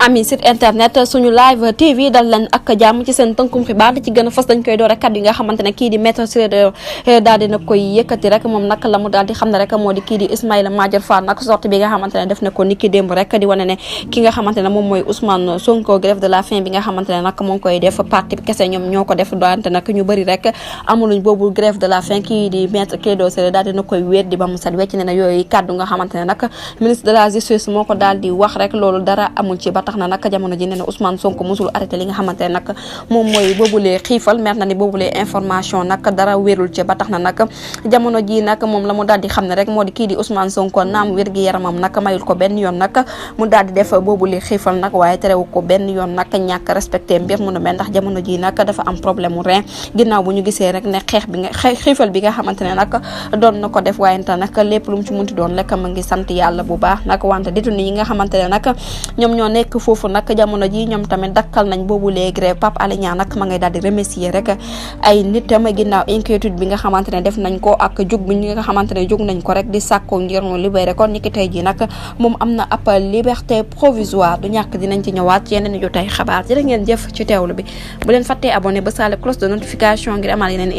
ami site internet suñu live TV dal leen ak jàmm ci seen tënkum xibaar li ci gën a fas dañ koy door ak kàddu yi nga xamante ne kii di maître Ciré daal dina koy yëkkati rek moom nag la mu daal di xam ne rek moo di kii di Ismaïla Madior Fall nag sortie bi nga xamante ne def na ko niki démb rek di wane ne ki nga xamante ne moom mooy Ousmane Sonko grève de la faim bi nga xamante ne nag moo ngi koy def parti bi kese ñoom ñoo ko def doante nag ñu bëri rek amuluñ boobu grève de la faim kii di maître Ciré daal dina koy wéet di ba mu set wecc ne na yooyu kàddu nga xamante ne nag ministre de la justice moo ko daal di wax rek loolu dara amul ci ba tax na nag jamono ji nee na Ousmane Sonko musul arrêté li nga xamante ne nag moom mooy boobulee xiifal mer na ni boobulee information nag dara wérul ci ba tax na nag jamono ji nag moom la mu daal di xam ne rek moo di kii di Ousmane Sonko naam wér gi yaramam nag mayul ko benn yoon nag mu daal di def boobulee xiifal nag waaye terewu ko benn yoon nag ñàkk respecté mbir mu nu mel ndax jamono ji nag dafa am problème mu rein ginnaaw bu ñu gisee rek ne xiifal bi nga xamante ne nag doon na ko def waaye nag lépp lu mu ci munti doon rek ma ngi sant yàlla bu baax nag wante détenu yi nga xamante ne nag ñoom ñoo nekk foofu nag jamono ji ñoom tamit dakkal nañ boobu les grève Pape Alé Niang nag ma ngay daal di remercier rek ay nitam ginnaaw inquiétude bi nga xamante ne def nañ ko ak jóg bi ñi nga xamante ne jóg nañ ko rek di sàkko ngir mu libéré kon niki tey ji nag moom am na ab liberté provisoire du ñàkk dinañ ci ñëwaat ci yeneen jotay xabaar jërë ngeen jëf ci teewlu bi bu leen fàttee abonné ba saale cloche de notification ngir amaat yeneen